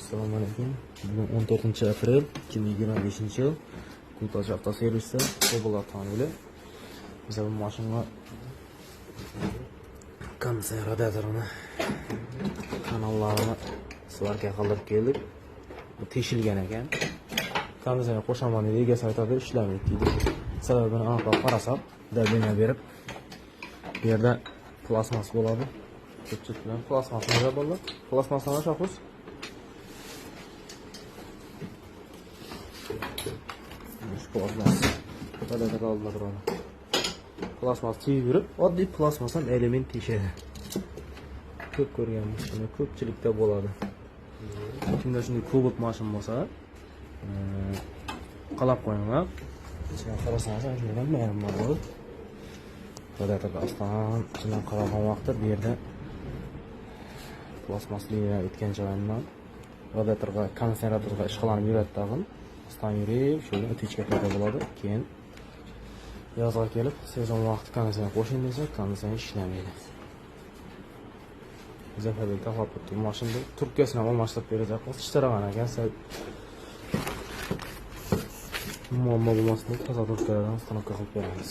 Assalomu alaykum. Bugun 14 aprel 2025 yil. Gultosh avtoservisda Cobalt avtomobili. Biz bu mashinaga konditsioner radiatorini kanallarini svarka qildirib keldik. Bu teshilgan ekan. Konditsioner qo'shaman dedi, egasi aytadi, ishlamaydi deydi. Sababini aniqlab qarasak, давление berib, bu yerda plastmas bo'ladi. Ko'pchilik bilan plastmas nima bo'ladi? Plastmas nima, Shohuz? Shu plastmas radiator oldida turadi. Plastmas tegib yurib, oddiy plastmas ham element teshadi. Ko'p ko'rganmiz, buni ko'pchilikda bo'ladi. Kimda shunday Cobalt mashina bo'lsa, qalab qo'yinglar. Ichidan qarasangiz, ana shunday nima bo'ladi. Radiatorga oston ichidan qaragan vaqtda bu yerda plastmas liniya o'tgan joyidan radiatorga, konditsionerga ishqalanib yuradi tag'in. Oston yurib, shu yerda utechka paydo bo'ladi. Keyin yozga kelib, sezon vaqti konditsioner qo'shing desa, konditsioner ishlamaydi. Zafarbek taxlab turibdi mashinada. Trubkasini ham almashtirib berajak. Ishtiragan ekan, sal muammo bo'lmasin deb toza trubkalardan установка qilib beramiz.